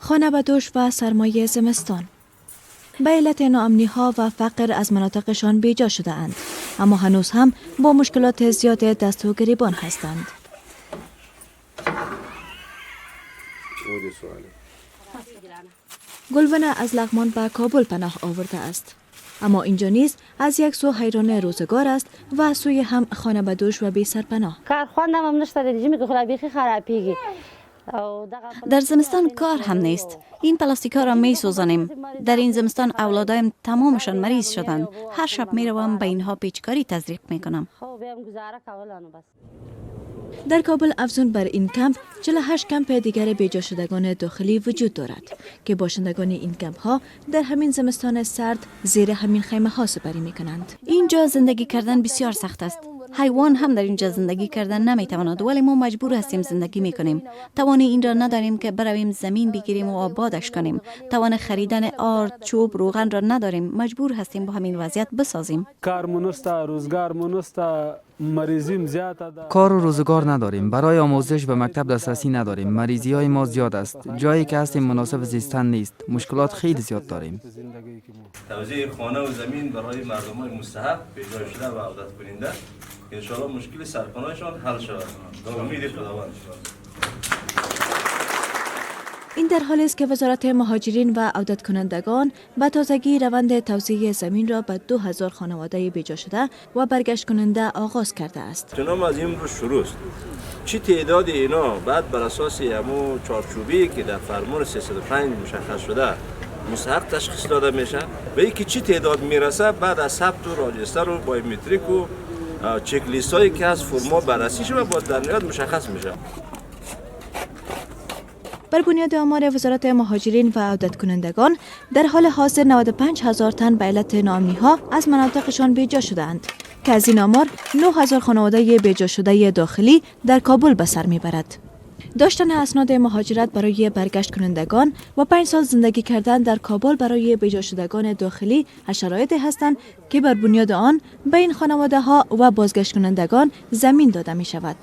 خانه به دوش و سرمایه زمستان. به علت ناامنی ها و فقر از مناطقشان بیجا شده اند، اما هنوز هم با مشکلات زیاد دست و گریبان هستند. گلونه از لغمان به کابل پناه آورده است، اما اینجا نیز از یک سو حیران روزگار است و از سوی هم خانه به دوش و بی سرپناه. در زمستان کار هم نیست. این پلاستیک ها را می سوزانیم. در این زمستان اولادایم تمامشان مریض شدند. هر شب می روم به اینها پیچکاری تزریق می کنم. در کابل افزون بر این کمپ، 48 کمپ دیگر بیجا شدگان داخلی وجود دارد که باشندگان این کمپ ها در همین زمستان سرد زیر همین خیمه ها سپری می کنند. اینجا زندگی کردن بسیار سخت است. حیوان هم در اینجا زندگی کردن نمیتواند، ولی ما مجبور هستیم زندگی میکنیم. توان این را نداریم که برویم زمین بگیریم و آبادش کنیم. توان خریدن آرد، چوب، روغن را نداریم. مجبور هستیم با همین وضعیت بسازیم. کار و روزگار نداریم. برای آموزش به مکتب دسترسی نداریم. مریضی های ما زیاد است. جایی که هستیم مناسب زیستن نیست. مشکلات خیلی زیاد داریم. توزیع خانه و زمین برای مردم های مستحق، بیجا شده و عودت کننده، انشاءالله مشکل سرپناهشان حل شود. به امید خداوند. این در حالی است که وزارت مهاجرین و عودت کنندگان به تازگی روند توزیع زمین را به 2000 خانواده بیجا شده و برگشت کننده آغاز کرده است. جناب، از امروز شروع است. چی تعداد اینا بعد بر اساس همو چارچوبی که در فرمان 305 مشخص شده مستحق تشخیص داده میشه و یکی چی تعداد میرسه، بعد از ثبت و register و biometric و چک لیست هایی که از فرما بررسی شده، باز در نهایت مشخص میشه. بر بنیاد آمار وزارت مهاجرین و عودت کنندگان، در حال حاضر 95 هزار تن به علت ناامنی ها از مناطقشان بیجا شدهاند که از این آمار 9 هزار خانواده بیجا شده داخلی در کابل به سر میبرد. داشتن اسناد مهاجرت برای برگشت کنندگان و 5 سال زندگی کردن در کابل برای بیجا شدگان داخلی از شرایطی هستند که بر بنیاد آن به این خانواده ها و بازگشت کنندگان زمین داده می شود.